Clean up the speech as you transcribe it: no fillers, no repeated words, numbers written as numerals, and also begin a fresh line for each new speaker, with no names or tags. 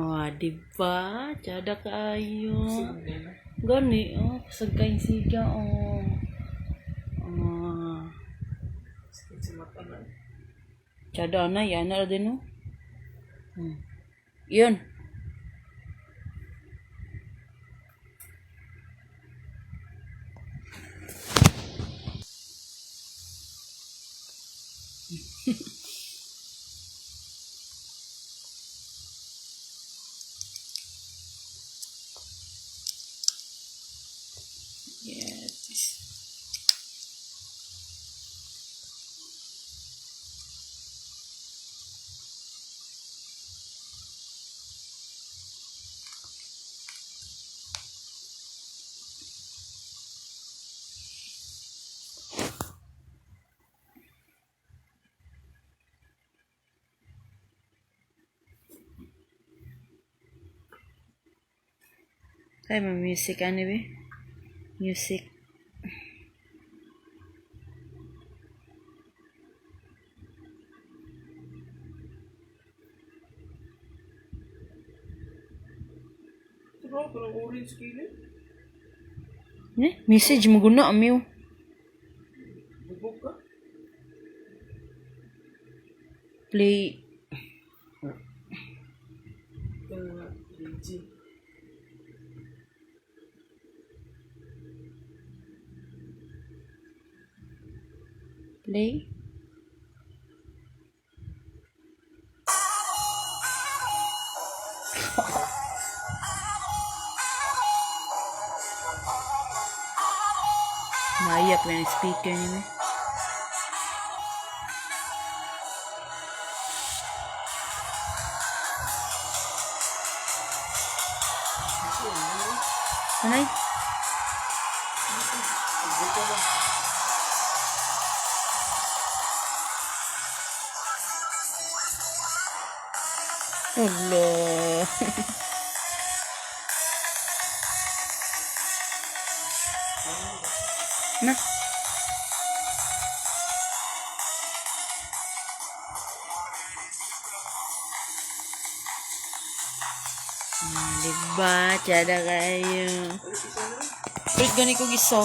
Oh, di ba? Tsada kaayo.
Sige na.
Gani, oh. Kusog kayong siga, oh. Oh.
Sakit sa mata na.
Tsada na, yan na din, oh. Yun. Yes. Kaya may music ano ba? Music.
Pero ako ng orange kilid.
Eh, message mo guna amiw.
Bubog ka.
Play.
Kaya DJ.
Play. Naiyak na yung speaker niya. Eh. Anay?
Bubog ka ba?
Hello. Na. Diba? Tsada kayo.
Ay, isa na.
Wait, gani ko giso.